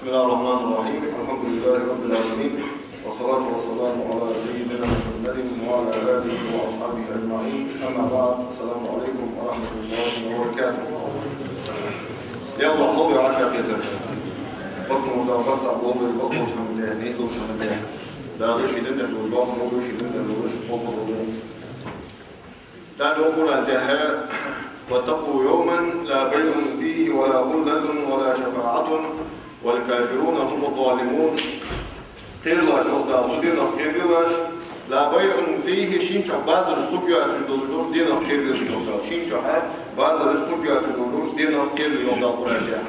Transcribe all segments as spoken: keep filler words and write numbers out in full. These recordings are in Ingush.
بسم الله الرحمن الرحيم. الحمد لله رب العالمين. والصلاة والسلام على سيدنا محمد وعلى آله وأصحابه أجمعين. أما بعد. السلام عليكم ورحمة الله وبركاته. Я Аллах, хьо вай Ӏаша кхетар. Бакъ хӀама да, бакъ цхьа болх бе, бакъ болча хӀаман де, нийса долча хӀаман де. Дала ший дин тӀа долаш, бакъ хӀама ший дин тӀа долаш, хьо хьо долаш. Дала йоах Къуръан тӀа: «واتقوا يوما لا بيع فيه ولا خلة ولا شفاعة والكافرون هم الظالمون». Кхералаш, йоах Дала, цу денах кхералаш, «لا بيع فيه», шийна чу базар хургйоацаш долаш дола денах кхералаш, йоах Дала. Шийна чу базар хургйоацаш долаш дола денах кхералаш, йоах Дала Къуръан тӀа.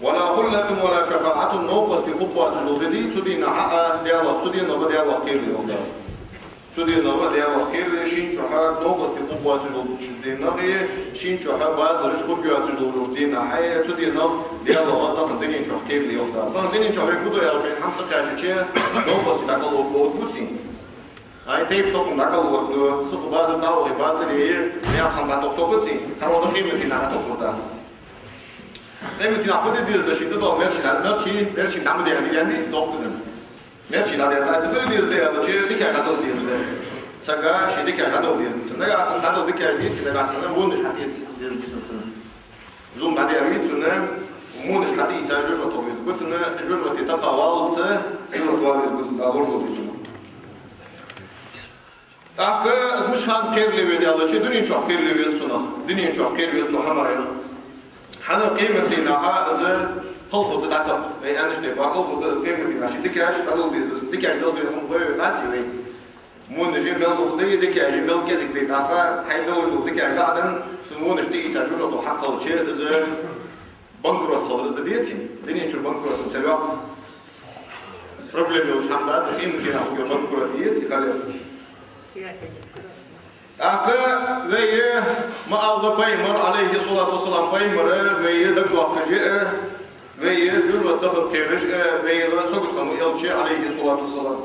«ولا خلة ولا شفاعة», новкъостий хургбоацаш дола ди, цу дийнахьа а Даьлах, цу денах а Даьлах кхералаш, йоах Дала. Цу денах а Даьлах кхералаш, шийна чу новкъостий хургбоацаш долча денах а, шийна чу базараш хургйоацаш долча денах а, цу денах а Даьлах тахан дунен чу кхералаш, йоах Дала. Тахан дунен чу вай фу ду аьлча, хӀама тӀакхаьчача, новкъостий дӀакъалургболаш ба цун. Ай, тайпа токхам дӀакъалургба, сиха базар дӀавахе, базаре наьха хӀама дӀатохаргба цун, цхьа вон къематдийнахьа дӀатохаргдац. Къематдийнахьа фу де деза да шийна, дӀадоал мерчи, мерчи, мерчи дӀа ма де, ян дийца дохкадан. Мерчи дӀадер, дӀа фу де деза да аьлча, дикаш дӀадала деза да. Сага ший дикаш дӀадала деза да цунна. Нагахьа санна дӀадала дикаш деций, нагахьа санна вонаш хьатӀаэца деза да цунна. Зулам дӀадаьр вий цунна, вонаш хьатӀаийца жожагӀате везаргва цунна, жожагӀате тӀакхаваллалца Ӏибрат вала везаргва цунна, Дала лорадолда вай цунах. ТӀаккха из мишта хана кхерале веза аьлча, дунен чу кхерале веза цунах. Дунен чу кхера веза цу хӀамаех. ХӀана, къематдийнахьа из кхалху да дӀатакх. Вай аьннача тайпара, кхалху да из къематдийнахьа ший дикаш дӀадала деза, дикаш дала деза хӀама гой вай кхаций вай. Вонаш а мел дукха да, дикаш а мел кӀезига да, тӀаккха хьайна долаш дола дикаш дӀа а даь, цун вонаш тӀаийца жожагӀате хьакхаьчача, из банкрот хилар из да деций? Дунен чура банкрот, мисал, йоккха проблема йолаш хӀама дац, къематдийнахьа хургйола банкрот деций, хилар. ТӀаккха вай ма аллара, пайхамар, Ӏалайхи ссалату вассалам, пайхамар вай дагадоаккхаш а, вай жожагӀате дахар кхераш а, вайна сагота хиннав элча, Ӏалайхи ссалату вассалам.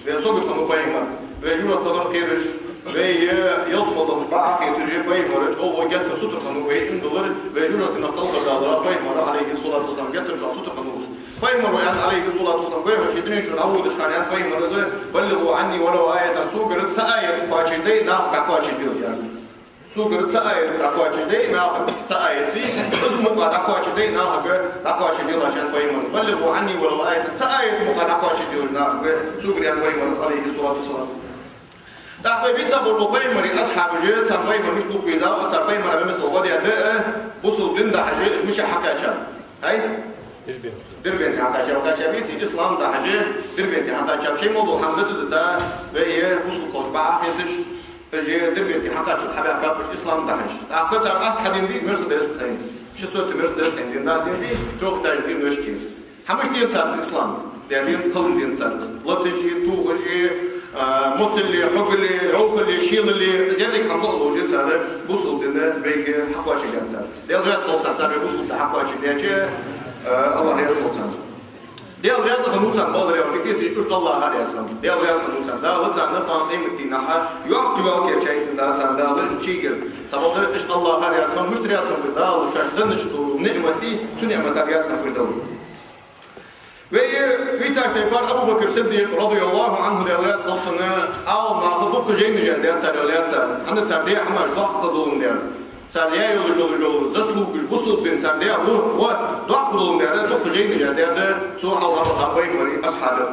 Вайна сагота хиннав пайхамар. Вай жожагӀате дахар кхераш, вай ялсмала дахаш бакъахьа хеташ а, пайхамар чӀоагӀа геттара сутара хиннав, вай иман диллар, вай жожагӀатенах талхар далар пайхамар, Ӏалайхи ссалату вассалам, геттара чӀоагӀа сутара хиннав из. Пайхамара аьннад, Ӏалайхи ссалату вассалам, пайхамар ше дунен чура дӀаводача хана аьннад пайхамара: «بلغوا عني ولو آية», согара цхьа аят кхоачашде, наха дӀакхоачашделаш, аьннад цо. Согара цхьа аят дӀакхоачашде, наха, цхьа аят да, из мукъагӀа дӀакхоачашде, нахага дӀакхоачашделаш, аьннад пайхамара. «بلغوا عني ولو آية», цхьа аят мукъагӀа дӀакхоачашделаш нахага, согара аьннад пайхамара, Ӏалайхи ссалату вассалам. ТӀаккха вай бийца болча пайхамара асхьабаша, царна пайхамар мишта вувцав, цар пайхамара мел мисал гӀо даьд, бусалба дин дахьаш, уж мичахьа хьакхаьчав? Ай? Дербента хьакхаьчав, кхаьчав веций, ислам дахьаш, Дербента хьакхаьчав. Шоай мел дола хӀама дӀа а дита, вай бусалба хилча бакъахьа хеташ, уж Дербента хьакхаьчача хьабаьхкаб уж ислам дахьаш. ТӀаккха цар атта хьаденадий, Мерседес тӀа хайна. Шестьсот Мерседес хайна денад, дац денадий, трёхэтажный зеленый шкаф. Хьа мишта денад цар из ислам? Даьденад, хала денад цар из. Латаши, тухаши, а, моцали, хьогали, йӀовхали, шелали, из еррига хӀама лолаш цар бусалба дин вайга хьакхоачашдаьд цар. Даьла раьза хилва царна, цар вай бусалба дин хьакхоачашдаьча, а, Аллах раьза хилва царна. Даьла раьза хиннав царна, бакъдар аьлча, кхеташ, уж Аллаха раьза хиннав. Даьла раьза хиннав царна. Дала царна къематдийнахьа йоккха йола кер чайцин да царна Дала чигир. Цхьабакъда уж Аллаха раьза хиннав, мишта раьза хиннав Дала, шоашта деннача ниӀматах, цу ниӀматах раьза хиннав уж Дала. Вай, вай царна тӀехьа Абу Бакр Сиддикъ, радияллаху Ӏанху, Даьла раьза хилва цунна, Ӏаламнаха дукха жайнаш даьд цар, лаьцар. ХӀана, цар даь хӀамаш доккха доландаь. Цар яь йолаш йола заслугаш, бусалба дина цар даь гӀо, гӀо доккха доландаь, дукха жайнаш даьд цу хьалха пайхамара асхьабех.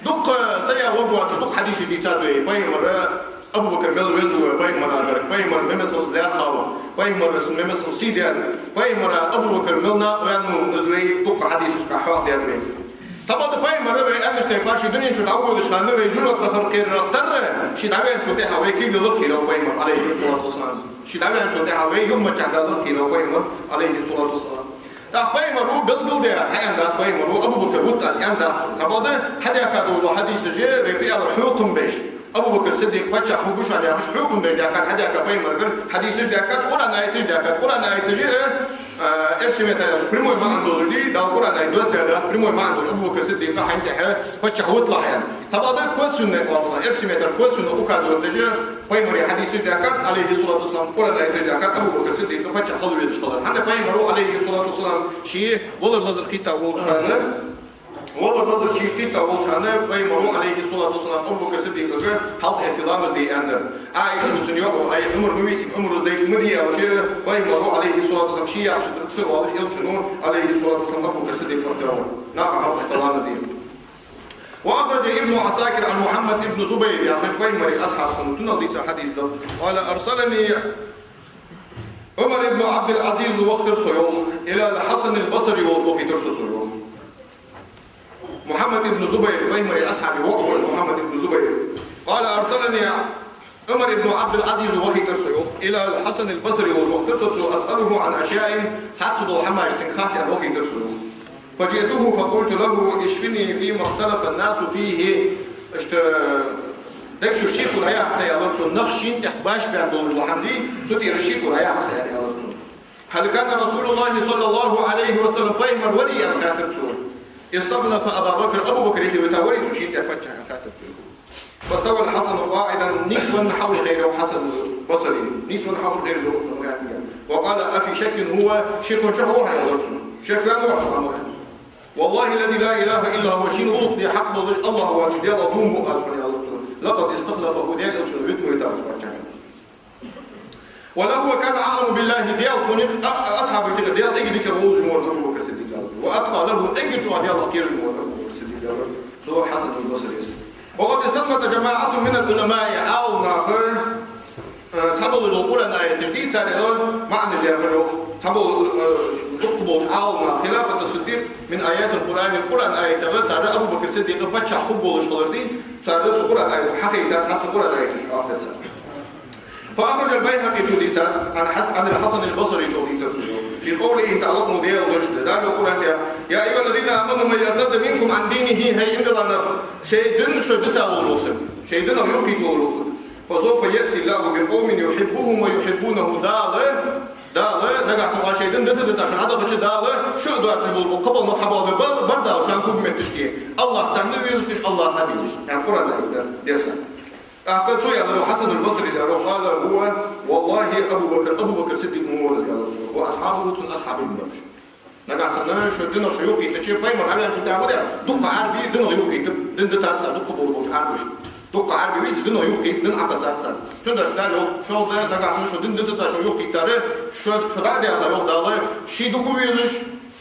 Дукха сая вагвацаш, дукха хьадисаш дийцад вай, пайхамар, Абу Бакр мел веза ва пайхамарагара, пайхамар мел мисал лаьрхӀа ва, пайхамара мел мисал сий даьд, пайхамара Абу Бакр мел накъаваьннав, из вай дукха хьадисашка хьоахадаьд вай. Цхьабакъда пайхамар вай аьннача тайпара ше дунен чура дӀаводача хана вай жожагӀате дахар кхерарах тарра, ше дӀаваьнначул тӀехьагӀа вай кулгалах кхерав пайхамар, Ӏалайхи ссалату вассалам. Ше дӀаваьнначул тӀехьагӀа вай юхамаччахьа даларах кхерав пайхамар, Ӏалайхи ссалату вассалам. ТӀаккха пайхамара белгалдаьд, хьааьннадац пайхамара, Абу Бакр вувц аз аьннадац цо. Цхьабакъда хьадаьхка дола хьадисаш, вай фу аьлар, хьокхам беш. Абу Бакр Сиддикъ паччахь хургва шоана яхаш, хьукам беш даьхкад, хьадаьхкад пайхамарагара, хьадисаш даьхкад, Къуръан аяташ даьхкад. Къуръан аяташ, э, э, эрсий меттала аьлча, прямой маӀан долаш да, Дала Къуръан аят доссадаь дац, прямой маӀан долаш Абу Бакр Сиддикъа хьайна тӀехьа паччахь виталахь аьнна. Цхьабакъда косвенный оалаш, эрсий меттала косвенно указывать деш, пайхамара хьадисаш даьхкад, Ӏалайхи ссалату вассалам, Къуръан аяташ даьхкад Абу Бакр Сиддикъа паччахь хила везаш хилар. ХӀана пайхамара, Ӏалайхи ссалату вассалам, ший валар лазар кхийтта волча хана, валар лазар ший кхийтта волча хана пайхамара, Ӏалайхи ссалату вассалам, Абу Бакр Сиддикъага хьалха эхь де ламаз де аьннадар. Ӏайшата цун йоӀ ва, ай, Ӏумар ма вий цига, Ӏумара дайка ма дий аьлча, пайхамара, Ӏалайхи ссалату вассалам, ше яхача тӀара ца оалаш, элчано, Ӏалайхи ссалату вассалам, Абу Бакр Сиддикъ оттавар. Наха хьалха эхь де ламаз де. وأخرج ابن عساكر عن محمد بن زبير, яхаш пайхамара асхьаб хиннав, цунах дийца хьадис да. قال: أرسلني عمر بن عبد العزيز, вахийтар со, йоах, إلى الحسن البصري, волча вахийтар со цо, йоах. Мухьаммад ибн Зубайр, пайхамара асхьабий воӀ ва из, Мухьаммад ибн Зубайр. قال: أرسلني عمر بن عبد العزيز, вахийтар со, йоах, إلى الحسن البصري, волча вахийтар со цо, أسأله عن أشياء, цхьацца дола хӀамаш цунга хатта аьнна вахийтар со, йоах. فجئته فقلت له: اشفني فيما اختلف الناس فيه. Иштта, дег чу шеко дӀаяхьа са, аьлар цо, нах шийна тӀехьа башха баьнна долаш дола хӀама дий, цу тӀера шеко дӀаяхьа са, аьлар цо. هل كان رسول الله صلى الله عليه وسلم, пайхамар варий аьнна хаьттар цо. استخلف أبا بكر, Абу Бакр юхе витаварий цо шийна тӀехьа паччахь аьнна хаьттар цо. فاستوى الحسن قاعدا, нийсвенна хьалхара хилар, йоах, Хьасан Басри, нийсвенна хьалхара хилар из, йоах, цун гӀаьтниган. وقال: أفي شك هو, шекон чу хьо вахьий, аьлар цо. Шек ваьннав хьо цу хӀамах? والله الذي لا إله إلا هو, шийна гӀулакх де хьакъ долаш АллахӀ воацача Даьлах дув буъ аз хьона, аьлар цо. لقد استخلفه, Даьла элчано витавайтав из паччахь, аьлар цо. ولهو كان أعلم بالله, Даьлах цунна, а, асхьабашта юкъе Даьла эггара дикагӀа вовзаш ва из Абу Бакр Сиддикъ, аьлар цо. وأتقى له, эггара чӀоагӀа Даьлах кхераш ва из Абу Бакр Сиддикъ, аьлар цо Хьасан аль-Басрис. وقد استنبط جماعة من العلماء, Ӏаламнаха, э, цхьадола Къуръан аяташ дийцар, царех маӀанаш даьхар, йоах. Цхьабола, э, дукха болча Ӏаламнаха, خلافة الصديق من آيات القرآن, Къуръан аятех цар Абу Бакр Сиддикъ паччахь хургволаш хилар дий, цар цу Къуръан аятех хьахайтар, цхьацца Къуръан аяташ хьоахадир цар. فأخرج البيهقي, чу дийцад, عن حس-, عن الحسن البصري, чу дийцад цо, في قوله تعالى, Даьла лоархӀаш да, Дала Къуръан тӀа: يا أيها الذين آمنوا من يرتد منكم عن دينه, хӀай иман дилла нах, шоай динах шо дита волаш вола саг, шоай динах юхакхийтта волаш вола саг. فسوف يأتي الله بقوم يحبهم ويحبونه, Дала, Дала, нагахьа санна шоай дин дита-дита шо дӀадахача, Дала шо а доацаш бола кхыбола нах хьабоалабе бар, бар Дала шоана кугметташке. АллахӀ царна везаш, уж АллахӀа безаш, аьнна Къуръан аят дар десса. ТӀаккха цо аьлар, Хьасан аль-Басрис аьлар, قال هو والله أبو بكر, Абу Бакр Сиддикъ ма вий из, аьлар цо, وأصحابه, цун асхьабаш ма бар уж. Нагахьа санна шо динах шо юхакхийттача, пайхамар хьавеначул тӀехьагӀа дукха Ӏарбий динах юхакхийттаб, дин дитад цар, дукха болаш болча Ӏарбаша. Дукха Ӏарбий вийча динах юхакхийтта, дин Ӏокхессад цар. Цудухьа Дала йоах, шоана нагахьа санна шо дин дитад, шо юхакхийттар, шо, шо дӀа а даьха, йоах Дала, ший дукха везаш,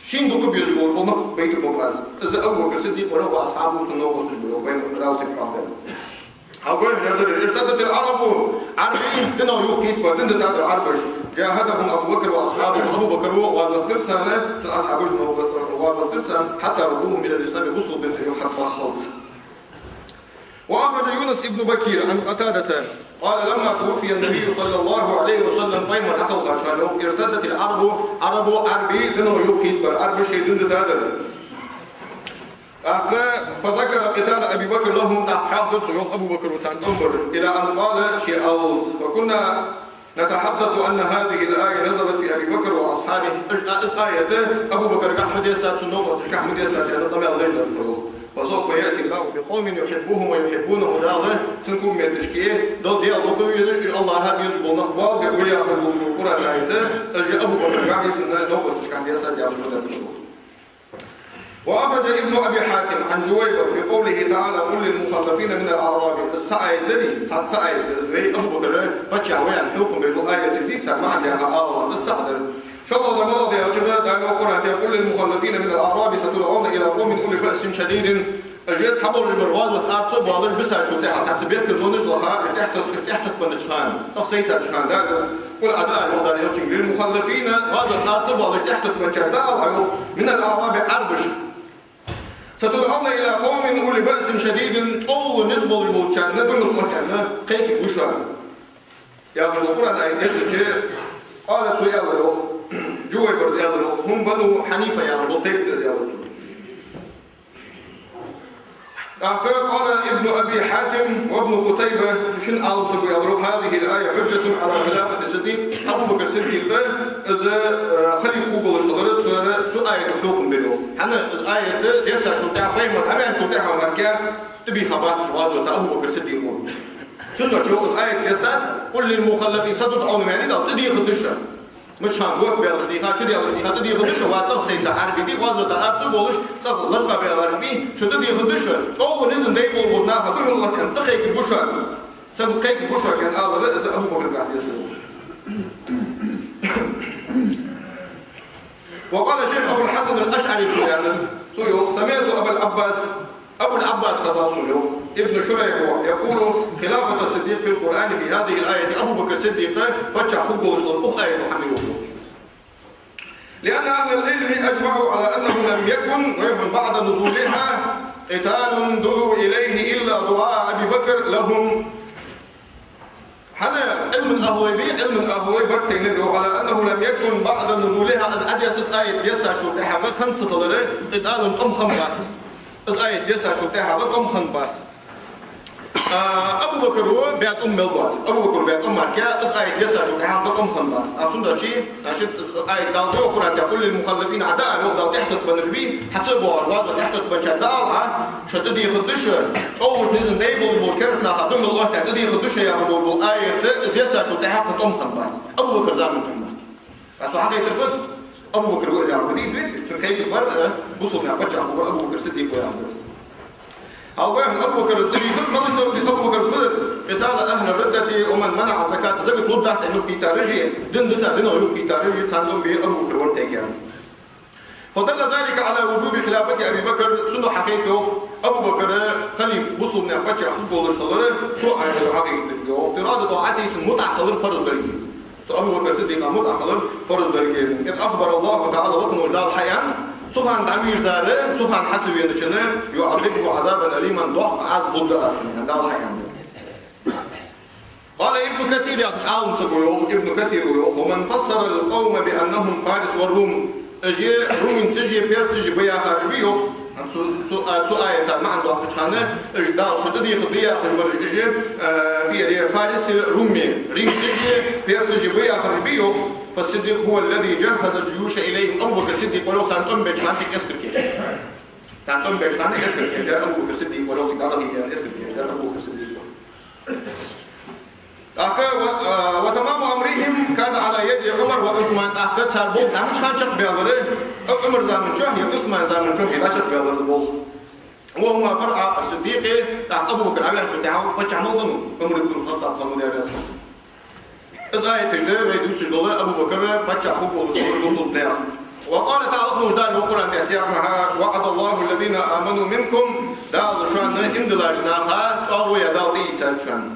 шийна дукха безаш бола нах байтаргба аз. Из Абу Бакр Сиддикъ вар, وأصحابه, цун новкъосташ ба, йоах, пайхамара цунга хьоахадаьр. Хьалгойх нердале: ارتدت العرب, Ӏарбий динах юхакхийттабар, дин дитадар Ӏарбаш. جاهدهم أبو بكر وأصحابه, Абу Бакра гӀазот дир царна, цун асхьабаша гӀазот дир царна, حتى ردوهم إلى الإسلام, бусалба дина тӀа уж хьабаххалца. وأخرج يونس بن بكير عن قتادة قال: لما توفي النبي صلى الله عليه وسلم, пайхамар дӀакхалхача хана, йоах, ارتدت العرب, Ӏарбаша Ӏарбий динах юхакхийттабар, Ӏарбаша шоай дин дитадар. ТӀаккха, فذكر قتال أبي بكر لهم, тӀаккха хьоахадир цо, йоах, Абу Бакра царна тӀом бар, إلى أن قال, ше аьлча: فكنا نتحدث أن هذه الآية نزلت في أبي بكر وأصحابه. Из, из аят Абу Бакрагахьа ма дессад, цун новкъосташкахьа ма дессад, аьнна, къамаьл деш дар тхо, йоах. فسوف يأتي الله بقوم يحبهم ويحبونه, Дала цун кугметташке, Дала, Даьла дукха везаш, АллахӀа безаш бола нах боалабергба яхаш дола Къуръан аят, из Абу Бакрагахьа, цун новкъосташкахьа дессад яхаш ма дар тхо, йоах. وأخرج ابن أبي حاتم عن جويبر في قوله تعالى: قل للمخلفين من الأعراب. Из цхьа аят дарий, цхьацца аят дар из, вай Абу Бакр паччахь ва аьнна хьукам беш дола аяташ дий, цар маӀан даьха Ӏаламнаха, из цхьа дар. ШоллагӀа дар малагӀа да аьлча, Дала йоах Къуръан тӀа: قل للمخلفين من الأعراب ستدعون إلى قوم أولي بأس شديد. Уж цхьаболча мара гӀазота ара ца а боалаш, бисачул тӀехьагӀа цхьацца бехказлонаш лаха, уж тӀехьатат-, уж тӀехьататбеннача хана, цӀагӀа сайцача хана, Дала йоах, къул, Ӏа дӀаала, йоах Дала элчанга, للمخلفين, гӀазота ара ца а боалаш тӀехьататбенначар дӀаала Ӏа, йоах, من الأعراب, Ӏарбашка. ستدعون إلى قوم أولي بأس شديد, чӀоагӀа низ болаш болчарна духьал оттадаьнна кхайкаргва шоана, яхаш дола Къуръан аят дессача, قال, цо аьлар, йоах, Жувайбара аьлар, йоах, هم بنو حنيفة яхаш дола тайпа да из, аьлар цо. ТӀаккха قال ابن أبي حاتم وابن قتيبة, цу шин Ӏалам саго аьлар: هذه الآية حجة على خلافة الصديق. Абу Бакр Сиддикъ, из, э, халифа хургболаш хилар, цар цу аята хьукам бир, йоах. ХӀана, из аят дессачул тӀехьагӀа, пайхамар дӀаваьнначул тӀехьагӀа мара тӀабийха бац гӀазота Абу Бакр Сиддикъо. Цудухьа, йоах, из аят дессад: قل للمخلفين, са ду Ӏа, аьннад Дала, тӀадийхадалаш. Мичахьа готта баьлча дийха, шу даьлча дийха, тӀадийхадалаш, ва цӀагӀа сайца Ӏарбий бий, гӀазота арц болаш, цӀагӀа лачкъа баьлараш бий, шо тӀадийхадалаш, чӀоагӀа низам дай болаш болча наха духьал оттадаь, тӀакхайкаргба шоана. Са кхайкаргба шоана, аьнна алар, из Абу Бакра дессад. وقال الشيخ أبو الحسن الأشعري, цо аьннад, цо йоах: سمعت أبا العباس, Абул-Ӏаббас хезав сона, йоах, ибн Шурайхь ва, يقول: خلافة الصديق في القرآن في هذه الآية. Абу Бакр Сиддикъ паччахь хургболаш хилар укх аята хьамий, йоах. لأن أهل العلم أجمعوا على أنه لم يكن, ва яхӀун, بعد نزولها قتال دعوا إليه إلا دعاء أبي بكر لهم. ХӀана, Ӏилман ахӀлой бий, Ӏилман ахӀлой барт тайнаб, йоах, على أنه لم يكن بعد نزولها, из Ӏадес-, из аят дессачул тӀехьагӀа хинна ца хилар, قتال, тӀом хиннабац. Из аят дессачул тӀехьагӀа тӀом хиннабац. А, Абу Бакро баь тӀом мел боацар. Абу Бакро баь тӀом мара, из аят дессачул тӀехьагӀа тӀом хиннабац. А цудухьа, значит, из аят Дала йоах Къуръан тӀа: قل للمخلفين, Ӏа дӀаала, йоах Дала, тӀехьатеттабеннараш бий, хьа ца а боагӀаш, ваза тӀехьатеттабенчарга дӀаала Ӏа, шо тӀадийхадалаш, чӀоагӀа низам дай болаш болча кераста наха духьал оттадаь тӀадийхадалаш яхаш бола аят, из дессачул тӀехьагӀа тӀом хиннабац. Абу Бакра заман чухь мара. А цо хьахайтар фуд? Абу Бакр ва из яхар ма дий из вецаш, цун кхайкар бар, э, бусалба наьха паччахь хургвар Абу Бакр Сиддикъ ва яхар да из. Хьалха вайна Абу Бакр тӀадийхад, малаш да Абу Бакр фуд? قتال أهل الردة ومن منع الزكاة. Закат лургдац аьнна юхакхийттараш а, дин дита, динах юхакхийттараш а, царна тӀом бе Абу Бакр вар тайга. فدل ذلك على وجوب خلافة أبي بكر. Цунах хьахайт, йоах, Абу Бакр халифа, бусалба наьха паччахь хургболаш хилар, цу аята хьакъикъаташ да. وافتراض طاعته, цун мутӀахьа хилар фарз долга. Цу Абу Бакр Сиддикъа мутӀахьа хилар фарз долга. إذ أخبر الله تعالى, лакхе волча Дала хьааьннад, цу хана дӀавийрзар, цу хана хьа ца веначунна, يعذبه عذابا أليما, доккха Ӏазап лургда аз цунна, Дала хьааьннад. قال ابن كثير, яхача Ӏалам саго йоах, Ибн Касира йоах: ومن فسر القوم بأنهم فارس والروم. Уж румынцаш а, персаш а ба яхараш бий, йоах. Цу, цу, а, цу аята маӀан доаккхача хана, уж Дала шо тӀадийхадалаш яхаш бараш, уж, а, фи-, фарис, руми, румынцаш а, персаш а ба яхараш бий, йоах. فالصديق هو الذي جهز الجيوش إليهم. Абу Бакр Сиддикъ вар, йоах, царна тӀом беча хана цига эскар кийчдаьр. Царна тӀом беча хана эскар кийчдаьр Абу Бакр Сиддикъ вар, йоах, цига дӀадахийтар эскар кийчдаьр Абу Бакр Сиддикъ вар. ТӀаккха ва-, а, وتمام أمرهم كان على يد عمر وعثمان. ТӀаккха цар болх дӀа мича хана чакхбаьлар, Ӏумара заман чухь е Ӏусмана заман чухь е дӀачакхбаьлар из болх. وهما فرعا الصديق. ТӀаккха Абу Бакр дӀаваьнначул тӀехьагӀа паччахь мала хиннав? Ӏумар ибн ХаттӀаб хиннав, Даьла раьза хилва цунна. Из аяташ да вай дувцаш дола Абу Бакр паччахь хургболаш хилар бусалба наьха. وقال تعالى, лакхе волча Дала йоах Къуръан тӀа: سيغمها وعد الله الذين آمنوا منكم. Дала шоана иман диллача наха чӀоагӀо яь Дала тӀаийцад шоана.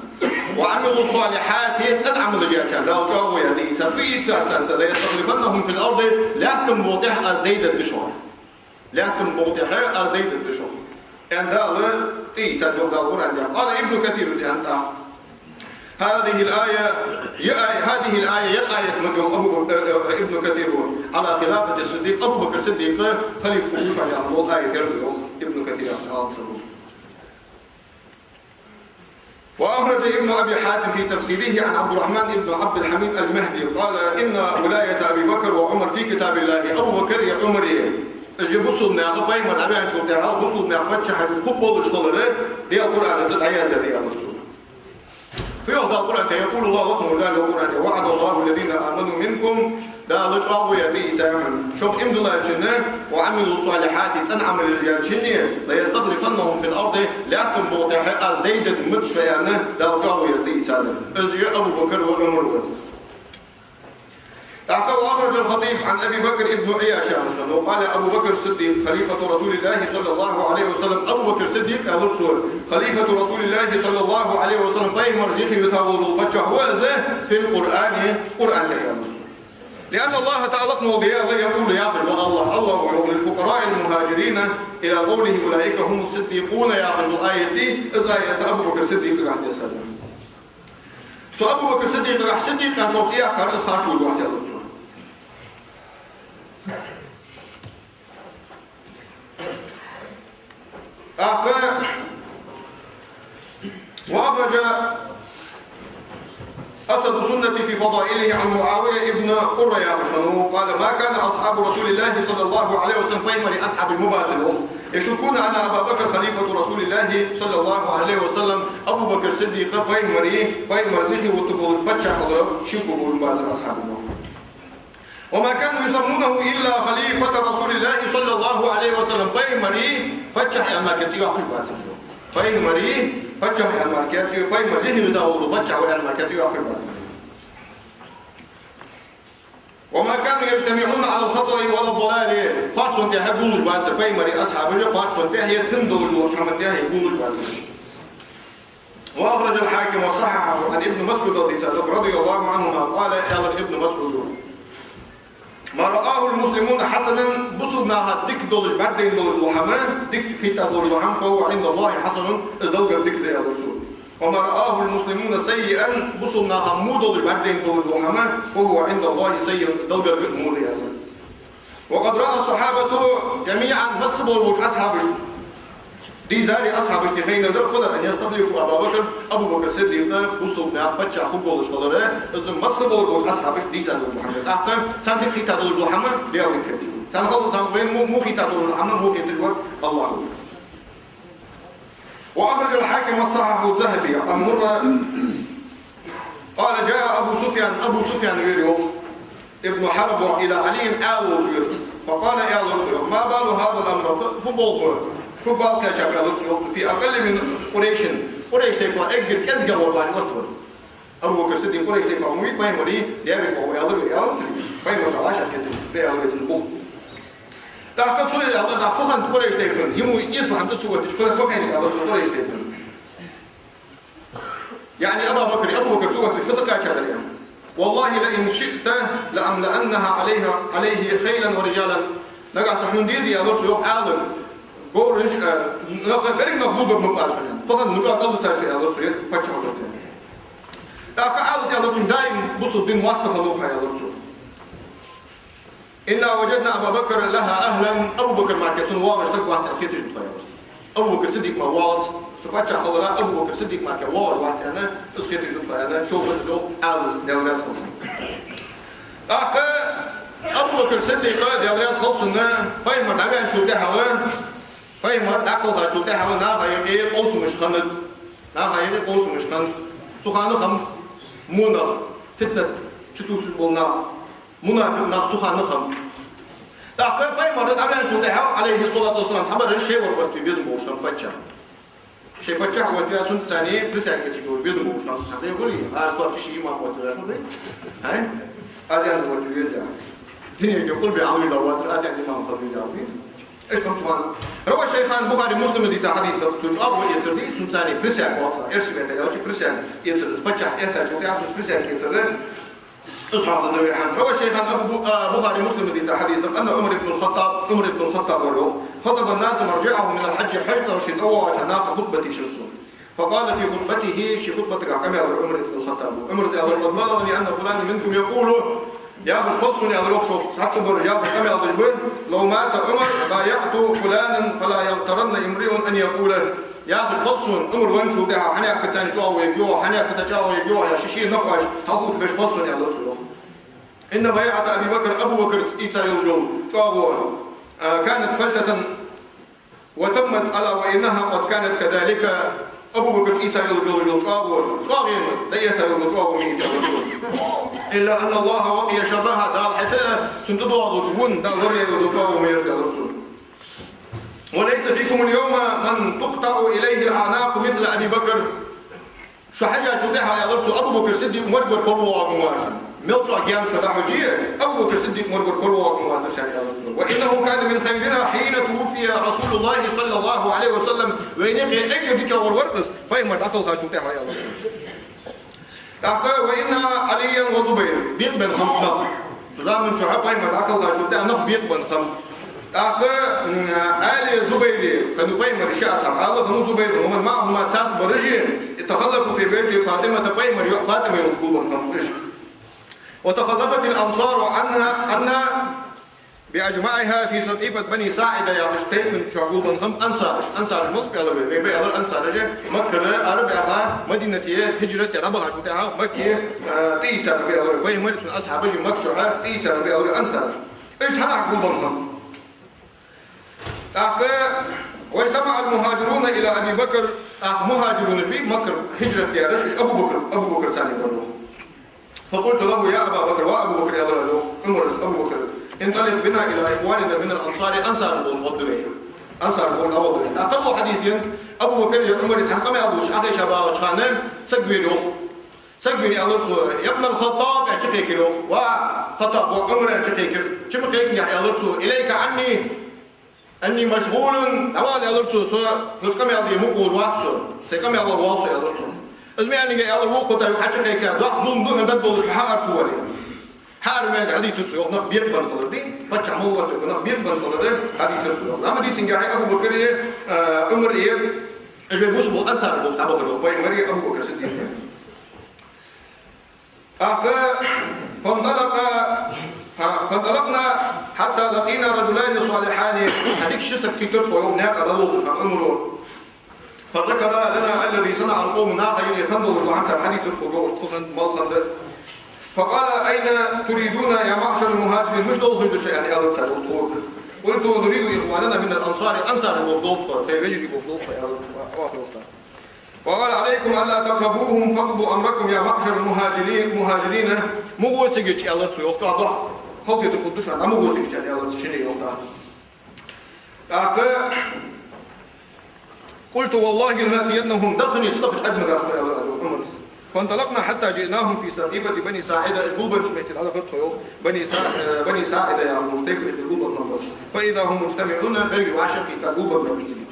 وعملوا الصالحات, цӀена Ӏамалаш яьчарна Дала чӀоагӀо яь тӀаийцад. Фу ийцад царна тӀа? ليستخلفنهم في الأرض, лаьттан букъа тӀа аз дайдергда шоана. Лаьттан букъа тӀа аз дайдергда шоана, аьнна, Дала тӀаийцад, йоах Дала Къуръан тӀа. قال ابن كثير, из аьннад тӀаккха. هذه الآية, ер ай-, هذه الآية, ер аят ма, йоах Абу, э, э, Ибн Касира, على خلافة الصديق, Абу Бакр Сиддикъ халифа хургва шоана яхаш дола аят ер да, йоах Ибн Касира яхача Ӏалам саго. وأخرج ابن أبي حاتم في تفسيره عن عبد الرحمن بن عبد الحميد المهدي قال: إن ولاية أبي بكر وعمر في كتاب الله. Абу Бакр а Ӏумар а, уж бусалба наьха, пайхамар дӀаваьнначул тӀехьагӀа бусалба наьха паччахьаш хургболаш хилар Даьла Къуръана тӀа дӀаяздаь да, аьлар цо. Фу йоах Дала Къуръан тӀа? يقول الله, лакхе волча Дала йоах Къуръан тӀа: وعد الله الذين آمنوا منكم. Дала чӀоагӀо яь тӀаийцад шоана, шоана иман диллачунна, وعملوا الصالحات, цӀена Ӏамалаш яьчунна, ليستخلفنهم في الأرض, лаьттан букъа тӀа аз дайдергда шо, аьнна, Дала чӀоагӀо яь тӀаийцад. Из а Абу Бакр ва Ӏумар ва. ТӀаккха وأخرج الخطيب عن أبي بكر بن عياش, аьнна, وقال أبو بكر الصديق خليفة رسول الله صلى الله عليه وسلم. Абу Бакр Сиддикъ, аьлар цо, خليفة رسول الله صلى الله عليه وسلم, пайхамара зихи юта вола паччахь ва из, في القرآن, Къуръан тӀа, аьлар цо. لأن الله تعالى, лакхе вола Даьла, يقول, яхаш ва АллахӀ, АллахӀо йоах: للفقراء المهاجرين إلى قوله أولئك هم الصديقون, яхаш дола аят да, из аят Абу Бакр Сиддикъагахьа дессад. Цу Абу Бакр Сиддикъагахьа сиддикъ аьнна цох цӀи яьккхар, из харц лургвац, аьлар цо. ТӀаккха أسد السنة في فضائله عن معاوية بن قرة يا بشنو، قال: ما كان أصحاب رسول الله صلى الله عليه وسلم، пайхамара асхьабаш ма бацар, يشكون أن أبا بكر خليفة رسول الله صلى الله عليه وسلم، Абу Бакр Сиддикъ пайхамара, пайхамара зихи вуту болаш паччахь хиларах шеко болаш ма бацар асхьабаш. وما كانوا يسمونه إلا خليفة رسول الله صلى الله عليه وسلم. Пайхамара паччахь аьнна мара кхы цӀи йоаккхаш бацар. Пайхамара паччахь аьнна мара кхы цӀи, пайхамара зихи вита вола паччахь ва аьнна мара кхы цӀи йоаккхаш бацар. وما كانوا يجتمعون على الخطأ ولا الضلال. Харцон тӀа гуллуш бацар пайхамара асхьабаш, харцон тӀа е тин долаш дола хӀаман тӀа гуллуш бацар. وأخرج الحاكم وصححه عن ابن مسعود رضي الله عنهما قال, аьлар Ибн МасӀуда: ما رآه المسلمون حسنا, бусалба наха дика долаш, бӀаргадайна долаш дола хӀама, дика хетта долаш дола хӀама, فهو عند الله حسن, из Далла гарга дика да, аьлар цо. وما رآه المسلمون سيئا, бусалба наха во долаш, бӀаргадайна долаш дола хӀама, فهو عند الله سيئ, из Далла гарга во да, аьлар. وقد رأى الصحابة جميعا, масса бола болча асхьабашта дийцар, асхьабашта хайнадар хилар, أن يستخلفوا أبا بكر, Абу Бакр Сиддикъ бусалба наьха паччахь хургволаш хилар, из масса бола болча асхьабашта дийцар ва Мухьаммад. ТӀаккха царна дика хетта долаш дола хӀама Даьла дика хеташ ва. Царна хала там вайна во, во хетта долаш дола хӀама во хеташ ва АллахӀа. وأخرج الحاكم وصححه الذهبي عن مرة قال: جاء أبو سفيان, Абу Суфьян вера, йоах, ابن حرب إلى علي, Ӏаьла волча вера из. فقال, аьлар цо, йоах: ما بال هذا الأمر, фу, фу болх ба, фу бала кхаьчаб, аьлар цо, йоах, في أقل من قريش, Къурайш тайпах эггара кӀезигагӀа вар латтавар. Абу Бакр Сиддикъ Къурайш тайпах ма вий, пайхамара даь-веший воӀ ва, аьлар вай, аьлар цунга. Пайхамара сагӀа шахкеташ, вай аьлар вай цунна бух. ТӀаккха цо аьлар, нах фу хиннад Къурайш тайпан, йиму ислам хӀама да цо оттача, фу, фу хиннад, аьлар цо, Къурайш тайпан. Яъни Аба Бакр, Абу Бакр согӀаташ фу тӀакхаьчадар аьнна. والله لئن شئت لأملأنها عليها، عليه خيلا ورجالا. Нагахьа санна хьона деза, аьлар цо, йоах, Ӏаьлас, говраш, э, нах, берригаш нах гулбергба аз хьона. Фу хиннад, ну чӀоагӀа кӀалбисача, аьлар цо, паччахь вар аьнна. ТӀаккха Ӏаьлас аьлар цунга: даим бусалба дина моастагӀа хиннав хьо, аьлар цо. إنا وجدنا أبا بكر لها أهلا, Абу Бакр мара кхы цунна воагӀаш саг вац аьнна хеташ да тхо, аьлар цо. Абу Бакр Сиддикъ мара воагӀац, цу паччахь хиларах Абу Бакр Сиддикъ мара кхы воагӀаш вац аьнна, из хеташ да тхо аьнна, чӀоагӀа из, йоах, Ӏаьлас, Даьла раьза хилва цунна. ТӀаккха Абу Бакр Сиддикъ, Даьла раьза хилва цунна, пайхамар дӀаваьнначул тӀехьагӀа, пайхамар дӀакхалхачул тӀехьагӀа наха юкъе къовсамаш хиннад, наха юкъе къовсамаш хиннад. Цу хана хиннаб во нах, фитнат чутувсаш бола нах. Мунафикъ нах цу хана хиннаб. ТӀаккха пайхамар дӀаваьнначул тӀехьагӀа, Ӏалайхи ссалату вассалам, цхьабараш шоайвар оттаве безам болаш хиннаб паччахь. Шоай паччахь оттаве, цунца цхьана присяга эцаргйолаш безам болаш хиннаб. ХӀанз хулий, ара топ ши имам оттаве, хулий? ХӀай? Аз аьнна оттаве веза. Динера къурбе Ӏовижа вацар, аз аьнна имам хила веза, веза. Иштта цу хана. روى الشيخان, Бухаре, Муслима дийца хьадис да, цу чӀоагӀа эцар да, цунца цхьана присяга оал, эрсий меттала аьлча присяга эцар, паччахь оттачул тӀехьагӀа цунца присяга эцар. Из хьоахаду Навави хьанца. روى الشيخان, Абу Бу-, а, Бухаре, Муслима дийца хьадис да, أن عمر بن الخطاب, Ӏумар ибн ХаттӀаб вар, خطب الناس مرجعه من الحج, хьажцӀа ший цӀавоагӀача наха хутба дийшар цо. فقال في خطبته, ший хутбатагахь къамаьл дир Ӏумар ибн ХаттӀаба. Ӏумара аьлар: قد بلغني أن فلانا منكم يقول, яхаш хиннад сона, аьлар, йоах, шоай цхьацца бараш яхаш къамаьл деш ба: لو مات عمر بايعت فلانا فلا يغترن امرؤ أن يقوله. Яхаш хиннад сона, Ӏумар венначул тӀехьагӀа хьанехк цхьанне чӀоагӀо ергйоах, хьанехк цхьанне чӀоагӀо ергйоах яхаш, ший-ший накъош хьалхутта беш хиннад сона, аьлар цо, йоах. إن بيعة أبي بكر, Абу Бакра ийца йолаш йола чӀоагӀо, а, كانت فلتة وتمت، ألا وإنها قد كانت كذلك. Абу Бакра ийца йолаш йола чӀоагӀо чӀоагӀа я, дӀаэтта йола чӀоагӀо ма я из, аьлар цо. إلا أن الله وقي شرها, Дала хӀаьта а цунна тӀадоагӀаш долча вон Дала лораяь йола чӀоагӀо ма яр из, аьлар цо. وليس فيكم اليوم من تقطع إليه الأعناق مثل أبي بكر. Шо хьежачул тӀехьагӀа, аьлар цо, Абу Бакр Сиддикъ моргаш кора воагӀаргвац шун. Мел чӀоагӀа гаьна шо дӀахьоже, Абу Бакр Сиддикъ моргаш кора воагӀаргвац шун, аьлар цо. وإنه كان من خيرنا حين توفي رسول الله صلى الله عليه وسلم. Вайна юкъе эггара дикагӀвар вар из, пайхамар дӀакхалхачул тӀехьагӀа, аьлар цо. ТӀаккха: وإن عليا والزبير. Бекъабенна хиннаб нах. Цу заман чухь пайхамар дӀакхалхачул тӀехьагӀа нах бекъабенна хиннаб. ТӀаккха, м, Ӏаьлеи Зубайреи хиннаб пайхамара ши асхьаб. قال, хиннав Зубайр, ومن معهما, царца бараш а, تخلفوا في بيت فاطمة, пайхамара йоӀ ФатӀима йолча гулбенна хиннаб уж. وتخلفت الأنصار عنها، عنا. بأجمعها في سقيفة بني ساعدة яхача тайпан чу гулбенна хиннаб ансараш. Ансараш малаш ба аьлар вай? Вай ба аьлар ансараш, Маккара арабаьха, Мадинате хӀижрат даь дӀабахачул тӀехьагӀа Макка, э, тӀаийцар ба аьлар вай. Пайхамар а цун асхьабаш а Макка чу тӀаийцар ба аьлар вай ансараш. Уж цхьаннахьа гулбенна хиннаб. ТӀаккха: واجتمع المهاجرون إلى أبي بكر. ТӀаккха мухӀажирунаш ба Маккара хӀижрат даьраш, уж Абу Бакр, Абу Бакр царна бара. فقلت له: يا أبا بكر, ва Абу Бакр, аьлар аз йоах Ӏумарас Абу Бакра, انطلق بنا إلى إخواننا من الأنصار, ансараш болча гӀоргда вай. Ансараш болча гӀоргда вай. ТӀаккха кхо хьадис денад, Абу Бакр а Ӏумар а цхьана къамаьл дувцаш Ӏохайша багӀача хана саг венав йоах. Саг вена аьлар цо: يا ابن الخطاب, аьнна чукхайкар йоах. Ва Хаттаб воӀ Ӏумар, аьнна чукхайкар. Чу ма кхайкинге аьлар цо: إليك عني، إني مشغول, дӀавала аьлар цо, со хьоца къамаьл де мукъа волаш вац со, сай къамаьлах воал со аьлар цо. Из ма аьннинге аьлар вокхо: тӀаккха хьа чукхайка, доккха зулам да хьона дергдолаш, хьаара ца воале. ХӀара мел хьадийцар цо йоах, нах бекъабенна хилар, дий, паччахь мел вахтарг, нах бекъабенна хилар хьадийцар цо йоах. ЗӀамига дийцинге хьай Абу Бакр а, э, Ӏумар а, уж вай бусалба ансараш болча дӀабахар йоах, Пайхамар а Абу Бакр Сиддикъ а. ТӀаккха: فانطلق، فانطلقنا حتى لقينا رجلين صالحين. Хьа дика ши саг кхийттар тхо йоах, наькъа дӀаловзаш хинна Ӏумара. فذكرا لنا الذي صنع القوم, наха юкъе хинна долаш дола хӀама цар хьадийцар тхога йоах, тхо хинна, мала хинна да. فقال: أين تريدون يا معشر المهاجرين؟ Мишта долхаш да шо, аьнна, аьлар цар йоах тхога. قلت: نريد إخواننا من الأنصار, ансараш болча долх тхо, тхоай вежарий болча долх тхо, аьлар цо, йоах тӀаккха. وقال: عليكم ألا تقربوهم فاقضوا أمركم يا معشر المهاجرين، مهاجرين. Ма гӀо цига, аьлар цо йоах, дӀа халкъе тӀа хургда шоана, ма гӀо цига, аьлар цо шинне йоах тӀаккха. ТӀаккха: قلت: والله لنأتينهم, даханза дахача Ӏадмагас тхо, аьлар аз йоах Ӏумарас. فانطلقنا حتى جئناهم في سقيفة بني ساعدة, уж гулбеннача метте дӀадахар тхо йоах, Бани Са-, э, Бани СаӀида яхача тайпан метте гулбенна хиннаб уж. فإذا هم مجتمعون, берригаш вӀашагӀкхийтта гулбенна бар уж цига.